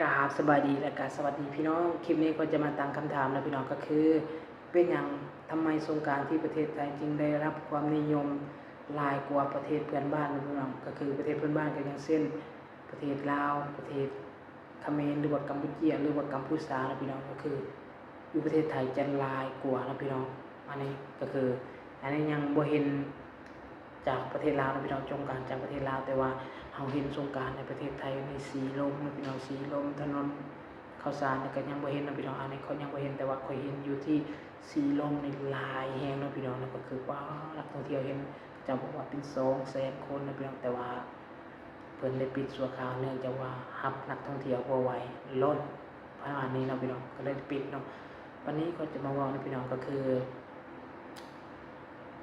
ກາບສະບາຍດີ ແລະກະສະຫວັດດີພີ່ນ້ອງ. ຄລິບນີ້ຂ້ອຍຈະມາຕັ້ງຄຳຖາມນະພີ່ນ້ອງ ກໍຄື ເປັນຫຍັງ ທຳໄມສົງການທີ່ປະເທດໄທຈຶ່ງໄດ້ຮັບຄວາມນິຍົມຫຼາຍກວ່າປະເທດເພື່ອນບ້ານນະພີ່ນ້ອງ? ກໍຄືປະເທດເພື່ອນບ້ານ ກໍຢ່າງເຊັ່ນ ປະເທດລາວ, ປະເທດຂະເໝນ ຫຼືວ່າກຳປູເຈຍ ຫຼືວ່າກຳພູຊານະພີ່ນ້ອງ. ກໍຄືຢູ່ປະເທດໄທຈະຫຼາຍກວ່ານະພີ່ນ້ອງ. ອັນນີ້ກໍຄື ອັນນີ້ຍັງບໍ່ເຫັນ ຈາກປະເທດລາວນະພີ່ນ້ອງ, ສົງການຈາກປະເທດລາວ, ແຕ່ວ່າເຮົາເຫັນສົງການໃນປະເທດໄທນີ້ ສີລົມນະພີ່ນ້ອງ, ສີລົມ ຖະໜົນເຂົ້າສານນີ້ກໍຍັງບໍ່ເຫັນນະພີ່ນ້ອງ. ອັນນີ້ຂ້ອຍຍັງບໍ່ເຫັນ, ແຕ່ວ່າຂ້ອຍເຫັນຢູ່ທີ່ສີລົມນີ້ຫຼາຍແຮງນະພີ່ນ້ອງ. ແລ້ວກໍຄື ວ້າ ນັກທ່ອງທ່ຽວເຫັນ ເຂົາເຈົ້າບອກວ່າເປັນສອງແສນຄົນນະພີ່ນ້ອງ, ແຕ່ວ່າເພິ່ນໄດ້ປິດຊົ່ວຄາວ ເນື່ອງຈາກວ່າຮັບນັກທ່ອງທ່ຽວບໍ່ໄຫວ, ລົ້ນ ປະມານນີ້ເນາະພີ່ນ້ອງ, ກໍເລີຍປິດເນາະ. ບັດນີ້ຂ້ອຍຈະມາເວົ້ານະພີ່ນ້ອງ, ກໍຄື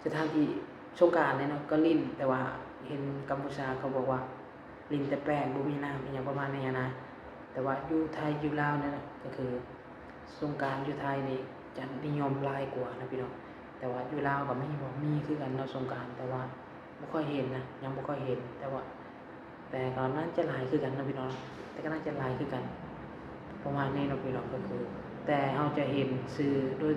ສະຖານທີ່ສົງການນີ້ເນາະ ກໍຫຼິ້ນ, ແຕ່ວ່າເຫັນກຳປູຊາເຂົາບອກວ່າຫຼິ້ນແຕ່ແປ້ງ ບໍ່ມີນ້ຳ ອີ່ຫຍັງປະມານນີ້ຫັ້ນນະ. ແຕ່ວ່າຢູ່ໄທຢູ່ລາວນີ້ນະ ກໍຄືສົງການຢູ່ໄທນີ້ຈະນິຍົມຫຼາຍກວ່ານະພີ່ນ້ອງ. ແຕ່ວ່າຢູ່ລາວກໍມີບໍ່? ມີຄືກັນເນາະສົງການ, ແຕ່ວ່າບໍ່ຄ່ອຍເຫັນນະ, ຍັງບໍ່ຄ່ອຍເຫັນ, ແຕ່ວ່າ ແຕ່ກໍໜ້າຈະຫຼາຍຄືກັນເນາະພີ່ນ້ອງ, ແຕ່ກໍໜ້າຈະຫຼາຍຄືກັນ ປະມານນີ້ເນາະພີ່ນ້ອງ. ກໍຄື ແຕ່ເຮົາຈະເຫັນສື່ໂດຍ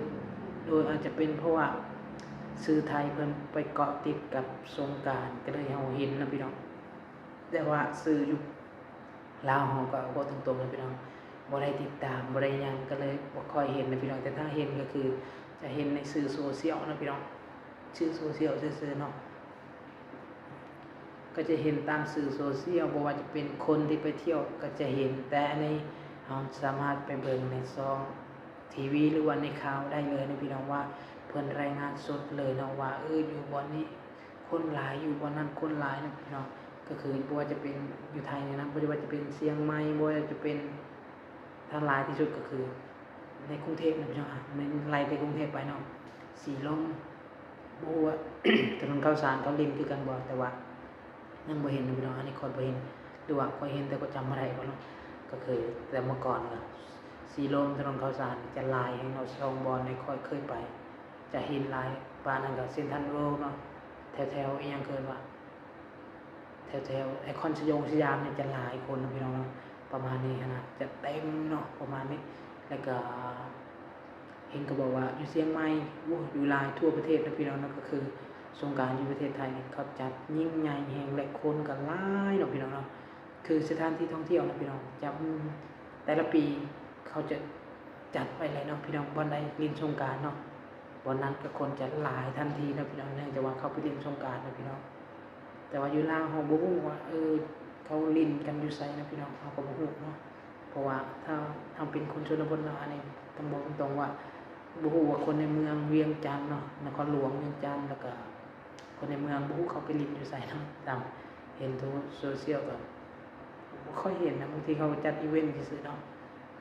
ໂດຍອາດຈະເປັນເພາະວ່າສື່ໄທເພິ່ນໄປເກາະຕິດກັບສົງການ ກໍເລີຍເຮົາເຫັນເນາະພີ່ນ້ອງ. ແຕ່ວ່າສື່ຢູ່ລາວເຮົາກໍເວົ້າຕົງໆເນາະພີ່ນ້ອງ, ບໍ່ໄດ້ຕິດຕາມ ບໍ່ໄດ້ຫຍັງ ກໍເລີຍບໍ່ຄ່ອຍເຫັນເນາະພີ່ນ້ອງ. ແຕ່ຖ້າເຫັນກໍຄືຈະເຫັນໃນສື່ໂຊຊຽວເນາະພີ່ນ້ອງ, ສື່ໂຊຊຽວຊື່ໆເນາະ. ກໍຈະເຫັນຕາມສື່ໂຊຊຽວ, ບໍ່ວ່າຈະເປັນຄົນທີ່ໄປທ່ຽວກໍຈະເຫັນ, ແຕ່ອັນນີ້ເຮົາສາມາດໄປເບິ່ງໃນຊ່ອງທີວີ ຫຼືວ່າໃນຂ່າວໄດ້ເລີຍນະພີ່ນ້ອງ, ວ່າເພິ່ນລາຍງານສົດເລີຍເນາະ ວ່າ ເອີ ຢູ່ບ່ອນນີ້ຄົນຫຼາຍ, ຢູ່ບ່ອນນັ້ນຄົນຫຼາຍນະພີ່ນ້ອງ. ກໍຄືບໍ່ວ່າຈະເປັນຢູ່ໄທນີ້ນະ, ບໍ່ວ່າຈະເປັນຊຽງໃໝ່, ບໍ່ວ່າຈະເປັນ ຖ້າຫຼາຍທີ່ສຸດກໍຄືໃນກຸງເທບນະພີ່ນ້ອງ, ແມ່ນໄລ່ແຕ່ກຸງເທບໄປເນາະ, ສີລົມ ບໍ່ຮູ້ວ່າຖະໜົນເຂົ້າສານເຂົາຫຼິ້ນຄືກັນບໍ່, ແຕ່ວ່າຍັງບໍ່ເຫັນນະພີ່ນ້ອງ. ອັນນີ້ຂ້ອຍບໍ່ເຫັນ ຫຼືວ່າຂ້ອຍເຫັນແຕ່ຂ້ອຍຈຳບໍ່ໄດ້ເນາະ. ກໍຄືແຕ່ເມື່ອກ່ອນກໍສີລົມ ຖະໜົນເຂົ້າສານຈະຫຼາຍແຮງເນາະ, ສອງບ່ອນນີ້ຂ້ອຍເຄີຍໄປ ຈະເຫັນຫຼາຍປານນັ້ນ. ກໍເຊັນທຣັນເວີລເນາະ, ແຖວໆ ອີ່ຫຍັງ ເອີ້ນວ່າ ແຖວໆ ໄອຄອນສະຍົງສະຫຍາມນີ້ຈະຫຼາຍຄົນນະພີ່ນ້ອງເນາະ, ປະມານນີ້ຫັ້ນນະ, ຈະເຕັມເນາະ ປະມານນີ້. ແລ້ວກໍເຫັນເຂົາບອກວ່າຢູ່ຊຽງໃໝ່ ໂອ້ ຢູ່ຫຼາຍທົ່ວປະເທດນະພີ່ນ້ອງເນາະ, ກໍຄືສົງການຢູ່ປະເທດໄທນີ້ເຂົາຈັດຍິ່ງໃຫຍ່ແຮງ ແລະ ຄົນກໍຫຼາຍເນາະພີ່ນ້ອງເນາະ. ຄືສະຖານທີ່ທ່ອງທ່ຽວນະພີ່ນ້ອງ, ຈະ ແຕ່ລະປີເຂົາຈະຈັດໄວ້ເລີຍເນາະພີ່ນ້ອງ, ບ່ອນໃດຫຼິ້ນສົງການເນາະ ບ່ອນນັ້ນກໍຄົນຈະຫຼາຍທັນທີເນາະພີ່ນ້ອງ, ເນື່ອງຈາກວ່າເຂົາໄປຫຼິ້ນສົງການນະພີ່ນ້ອງ. ແຕ່ວ່າຢູ່ລາວເຮົາບໍ່ຮູ້ວ່າ ເອີ ເຂົາຫຼິ້ນກັນຢູ່ໃສນະພີ່ນ້ອງ, ເຮົາກໍບໍ່ຮູ້ເນາະ. ເພາະວ່າຖ້າເຮົາເປັນຄົນຊົນນະບົດເນາະ, ອັນນີ້ຕ້ອງບອກຕົງໆວ່າ ບໍ່ຮູ້ວ່າຄົນໃນເມືອງວຽງຈັນເນາະ, ນະຄອນຫຼວງວຽງຈັນ ແລ້ວກະຄົນໃນເມືອງ ບໍ່ຮູ້ເຂົາໄປຫຼິ້ນຢູ່ໃສເນາະ. ຕາມເຫັນໂທໂຊຊຽວກໍບໍ່ຄ່ອຍເຫັນນະ, ບາງທີເຂົາຈັດອີເວັນຊື່ໆເນາະ,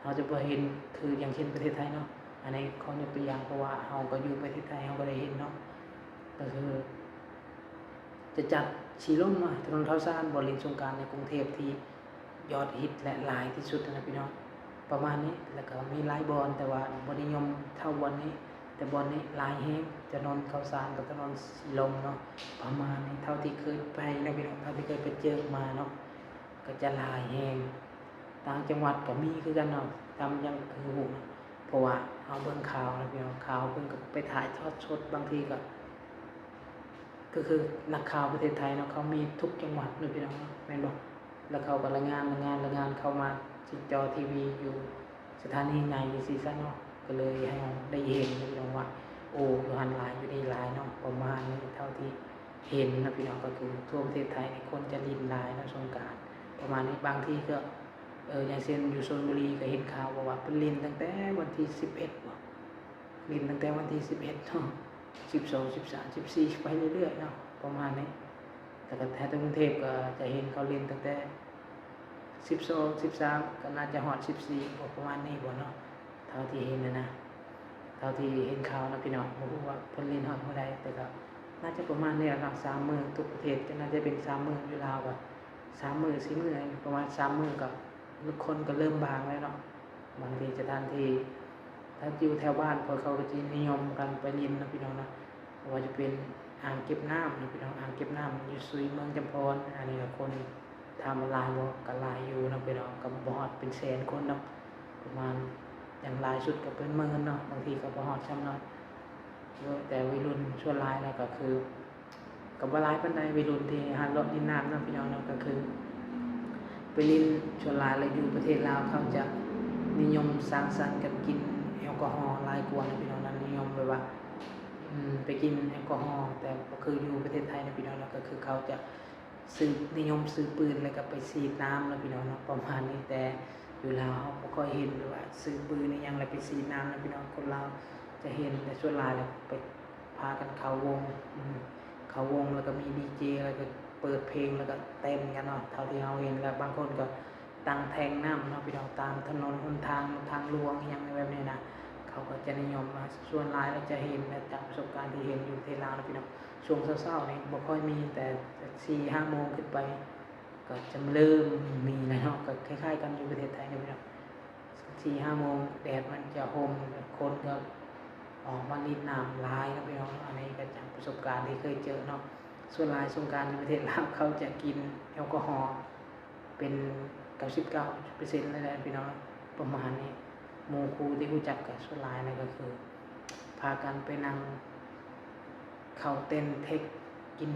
ເຮົາຈະບໍ່ເຫັນຄືຢ່າງເຊັ່ນປະເທດໄທເນາະ. ອັນນີ້ຂໍຍົກຕົວຢ່າງ ເພາະວ່າເຮົາກໍຢູ່ປະເທດໄທ ເຮົາກໍໄດ້ເຫັນເນາະ, ກໍຄື ຈະຈັດສີລົມເນາະ, ຖະໜົນເຂົ້າສານ, ບ່ອນຫຼິ້ນສົງການໃນກຸງເທບທີ່ຍອດຮິດ ແລະ ຫຼາຍທີ່ສຸດນະພີ່ນ້ອງ, ປະມານນີ້. ແລ້ວກໍມີຫຼາຍບ່ອນ ແຕ່ວ່າບໍ່ນິຍົມເທົ່າບ່ອນນີ້, ແຕ່ບ່ອນນີ້ຫຼາຍແຮງ, ຖະໜົນເຂົ້າສານກັບຖະໜົນສີລົມເນາະ, ປະມານນີ້. ເທົ່າທີ່ເຄີຍໄປນະພີ່ນ້ອງ, ເທົ່າທີ່ເຄີຍໄປເຈີມາເນາະ, ກໍຈະຫຼາຍແຮງ. ຕ່າງຈັງຫວັດກໍມີຄືກັນເນາະ, ຕາມຢ່າງຄືຮູ້ນະ, ເພາະວ່າເຮົາເບິ່ງຂ່າວນະພີ່ນ້ອງ, ຂ່າວເພິ່ນກໍໄປຖ່າຍທອດສົດ, ບາງທີກໍ ກໍຄືນັກຂ່າວປະເທດໄທເນາະ, ເຂົາມີທຸກຈັງຫວັດເນາະພີ່ນ້ອງເນາະ, ແມ່ນບໍ່? ແລ້ວເຂົາກໍລາຍງານ ລາຍງານ ລາຍງານເຂົ້າມາທີ່ຈໍທີວີຢູ່ສະຖານີໃຫຍ່ຈັ່ງຊີ້ຊະເນາະ, ກໍເລີຍໃຫ້ເຮົາໄດ້ເຫັນເນາະພີ່ນ້ອງວ່າ ໂອ້ ຢູ່ຫັ້ນຫຼາຍ ຢູ່ນີ້ຫຼາຍເນາະ, ປະມານນີ້ເທົ່າທີ່ເຫັນເນາະພີ່ນ້ອງ. ກໍຄືທົ່ວປະເທດໄທນີ້ຄົນຈະຫຼິ້ນຫຼາຍເນາະ ສົງການ ປະມານນີ້. ບາງທີກໍ ເອີ ຢ່າງເຊັ່ນຢູ່ຊົນບຸຣີ ກໍເຫັນຂ່າວບອກວ່າເພິ່ນຫຼິ້ນຕັ້ງແຕ່ວັນທີສິບເອັດບໍ? ຫຼິ້ນຕັ້ງແຕ່ວັນທີສິບເອັດເນາະ, ສິບສອງ ສິບສາມ ສິບສີ່ ໄປເລື້ອຍໆເນາະ ປະມານນີ້. ແລ້ວກໍແຖວກຸງເທບກໍຈະເຫັນເຂົາຫຼິ້ນຕັ້ງແຕ່ສິບສອງ ສິບສາມ ກໍໜ້າຈະຮອດສິບສີ່ບໍ ປະມານນີ້ບໍເນາະ, ເທົ່າທີ່ເຫັນນະນະ, ເທົ່າທີ່ເຫັນຂ່າວນະພີ່ນ້ອງ. ບໍ່ຮູ້ວ່າເພິ່ນຫຼິ້ນຮອດມື້ໃດ, ແຕ່ກໍໜ້າຈະປະມານນີ້ລະເນາະ, ສາມມື້. ທຸກປະເທດກໍໜ້າຈະເປັນສາມມື້, ຢູ່ລາວກໍສາມມື້ ສີ່ມື້, ປະມານສາມມື້ກໍ ຄົນກໍເລີ່ມບາງແລ້ວເນາະ. ບາງທີສະຖານທີ່ ຖ້າຢູ່ແຖວບ້ານຂ້ອຍ ເຂົາກໍຈະນິຍົມກັນໄປຫຼິ້ນເນາະພີ່ນ້ອງເນາະ, ບໍ່ວ່າຈະເປັນອ່າງເກັບນ້ຳເນາະພີ່ນ້ອງ, ອ່າງເກັບນ້ຳຢູ່ສຸຍ ເມືອງຈຳພອນ, ອັນນີ້ກໍຄົນ ຖາມວ່າຫຼາຍບໍ່? ກໍຫຼາຍຢູ່ເນາະພີ່ນ້ອງ, ກໍບໍ່ຮອດເປັນແສນຄົນດອກ, ປະມານ ຢ່າງຫຼາຍສຸດກໍເປັນໝື່ນເນາະ, ບາງທີກໍບໍ່ຮອດສ່ຳນັ້ນ. ແຕ່ໄວລຸ້ນສ່ວນຫຼາຍແລ້ວກໍຄື ກໍບໍ່ຫຼາຍປານໃດ ໄວລຸ້ນທີ່ຫາເລາະຫຼິ້ນນ້ຳເນາະພີ່ນ້ອງເນາະ, ກໍຄືໄປຫຼິ້ນ ສ່ວນຫຼາຍແລ້ວຢູ່ປະເທດລາວ ເຂົາຈະນິຍົມສັງສັນກັນກິນແອລກໍຮໍຫຼາຍກວ່າເນາະພີ່ນ້ອງເນາະ, ນິຍົມແບບວ່າ ອືມ ໄປກິນແອລກໍຮໍ, ແຕ່ບໍ່ຄືຢູ່ປະເທດໄທເນາະພີ່ນ້ອງເນາະ, ກໍຄືເຂົາຈະ ຊື້ ນິຍົມຊື້ປືນແລ້ວກໍໄປສີດນ້ຳເນາະພີ່ນ້ອງເນາະ ປະມານນີ້. ແຕ່ຢູ່ລາວເຮົາບໍ່ຄ່ອຍເຫັນແບບວ່າຊື້ປືນອີ່ຫຍັງແລ້ວໄປສີດນ້ຳເນາະພີ່ນ້ອງ, ຄົນລາວຈະເຫັນ ແຕ່ສ່ວນຫຼາຍແລ້ວໄປພາກັນເຂົ້າວົງ ອືມ ເຂົ້າວົງ ແລ້ວກໍມີດີເຈ ແລ້ວກໍເປີດເພງ ແລ້ວກໍເຕັ້ນກັນເນາະ ເທົ່າທີ່ເຮົາເຫັນ. ແລ້ວບາງຄົນກໍຕັ້ງແທ້ງນ້ຳເນາະພີ່ນ້ອງ ຕາມຖະໜົນຫົນທາງ ທາງຫຼວງອີ່ຫຍັງແບບນີ້ນະ, ເຂົາກໍຈະນິຍົມມາ. ສ່ວນຫຼາຍແລ້ວຈະເຫັນ ແລະ ຈາກປະສົບການທີ່ເຫັນຢູ່ປະເທດລາວເນາະພີ່ນ້ອງ ຊ່ວງເຊົ້າໆນີ້ບໍ່ຄ່ອຍມີ, ແຕ່ສີ່ຫ້າໂມງຂຶ້ນໄປກໍຈະເລີ່ມມີແລ້ວເນາະ. ກໍຄ້າຍໆກັນຢູ່ປະເທດໄທເນາະພີ່ນ້ອງ, ສີ່ຫ້າໂມງແດດມັນຈະຮົ່ມ ຄົນກໍອອກມາຫຼິ້ນນ້ຳຫຼາຍເນາະພີ່ນ້ອງ. ອັນນີ້ກໍຈາກປະສົບການທີ່ເຄີຍເຈີເນາະ, ສ່ວນຫຼາຍສົງການຢູ່ປະເທດລາວເຂົາຈະກິນແອລກໍຮໍ ເປັນເກົ້າສິບເກົ້າເປີເຊັນເລີຍແຫຼະພີ່ນ້ອງ ປະມານນີ້. ໝູ່ຄູ່ທີ່ຮູ້ຈັກກໍສ່ວນຫຼາຍນະ ກໍຄືພາກັນໄປນັ່ງເຂົ້າເຕັ້ນເທັກກິນ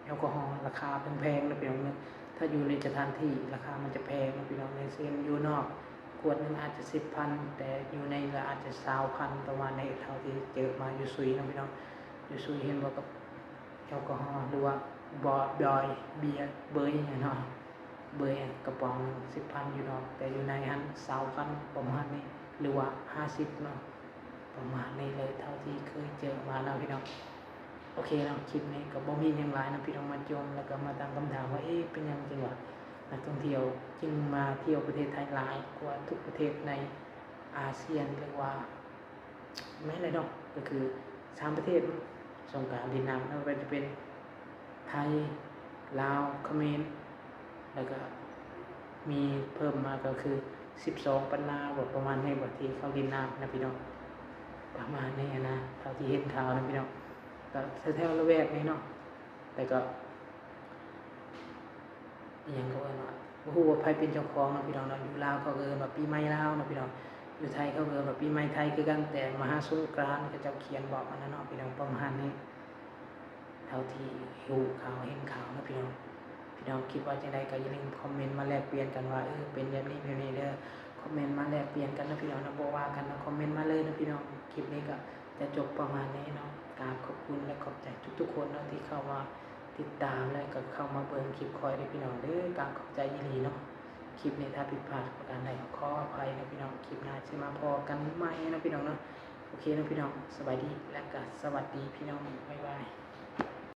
ແອລກໍຮໍ ລາຄາແພງໆເນາະພີ່ນ້ອງເນາະ. ຖ້າຢູ່ໃນສະຖານທີ່ລາຄາມັນຈະແພງເນາະພີ່ນ້ອງ, ຢ່າງເຊັ່ນຢູ່ນອກຂວດໜຶ່ງອາດຈະສິບພັນ ແຕ່ຢູ່ໃນກໍອາດຈະຊາວພັນ ປະມານນີ້ ເທົ່າທີ່ເຈີມາຢູ່ຊຸຍເນາະພີ່ນ້ອງ. ຢູ່ຊຸຍເຫັນບໍ່ ກັບ ແອລກໍຮໍ ຫຼືວ່າ ບອຍ ເບຍ ເບີຍເນາະ ເບີຍກະປ໋ອງໜຶ່ງສິບພັນຢູ່ດອກ, ແຕ່ຢູ່ໃນຫັ້ນຊາວພັນ ປະມານນີ້ ຫຼືວ່າຫ້າສິບເນາະ ປະມານນີ້ເລີຍ ເທົ່າທີ່ເຄີຍເຈີມາເນາະພີ່ນ້ອງ. ໂອເຄເນາະ ຄລິບນີ້ກໍບໍ່ມີຫຍັງຫຼາຍເນາະພີ່ນ້ອງ, ມາຈົ່ມແລ້ວກໍມາຕັ້ງຄຳຖາມວ່າ ເອະ ເປັນຫຍັງຈຶ່ງວ່ານັກທ່ອງທ່ຽວຈຶ່ງມາທ່ຽວປະເທດໄທຫຼາຍກວ່າທຸກປະເທດໃນອາຊຽນ ຫຼືວ່າ ແມ່ນແຫຼະເນາະ ກໍຄືສາມປະເທດສົງການຫຼິ້ນນ້ຳເນາະ, ບໍ່ວ່າຈະເປັນໄທ ລາວ ຂະເໝນ ແລ້ວກໍມີເພີ່ມມາກໍຄືສິບສອງປັນນາບໍ ປະມານນີ້ບໍ ທີ່ເຂົາຫຼິ້ນນ້ຳນະພີ່ນ້ອງ, ປະມານນີ້ນະ ເທົ່າທີ່ເຫັນຂ່າວນະພີ່ນ້ອງ. ກໍແຖວໆລະແວກນີ້ເນາະ ແລ້ວກໍ ອີ່ຫຍັງເຂົາເອີ້ນວ່າ ບໍ່ຮູ້ວ່າໃຜເປັນເຈົ້າຂອງເນາະພີ່ນ້ອງເນາະ. ຢູ່ລາວເຂົາກໍເອີ້ນວ່າປີໃໝ່ລາວເນາະພີ່ນ້ອງ, ຢູ່ໄທເຂົາກໍເອີ້ນວ່າປີໃໝ່ໄທຄືກັນ, ແຕ່ມະຫາສົງກຣານເຂົາເຈົ້າຂຽນບອກອັນນັ້ນເນາະພີ່ນ້ອງ ປະມານນີ້ ເທົ່າທີ່ຮູ້ຂ່າວເຫັນຂ່າວເນາະພີ່ນ້ອງ. ພີ່ນ້ອງຄິດວ່າຈັ່ງໃດກໍຢ່າລືມຄອມເມັນມາແລກປ່ຽນກັນວ່າ ເອີ ເປັນແບບນີ້ແບບນີ້ເດີ, ຄອມເມັນມາແລກປ່ຽນກັນເນາະພີ່ນ້ອງເນາະ, ບໍ່ວ່າກັນເນາະ ຄອມເມັນມາເລີຍເນາະພີ່ນ້ອງ. ຄລິບນີ້ກໍຈະຈົບປະມານນີ້ເນາະ, ກາບຂອບຄຸນ ແລະ ຂອບໃຈທຸກໆຄົນເນາະ ທີ່ເຂົ້າມາ ຕິດຕາມ ແລະ ກໍເຂົ້າມາເບິ່ງຄລິບຂ້ອຍເດີພີ່ນ້ອງເດີ, ກາບຂອບໃຈອີ່ຫຼີເນາະ. ຄລິບນີ້ຖ້າຜິດພາດປະການໃດກໍຂໍອະໄພເນາະພີ່ນ້ອງ, ຄລິບໜ້າຊິມາພໍ້ກັນໃໝ່ເນາະພີ່ນ້ອງເນາະ. ໂອເຄເນາະພີ່ນ້ອງ, ສະບາຍດີ ແລະ ກໍສະຫວັດດີພີ່ນ້ອງ, ບາຍບາຍ.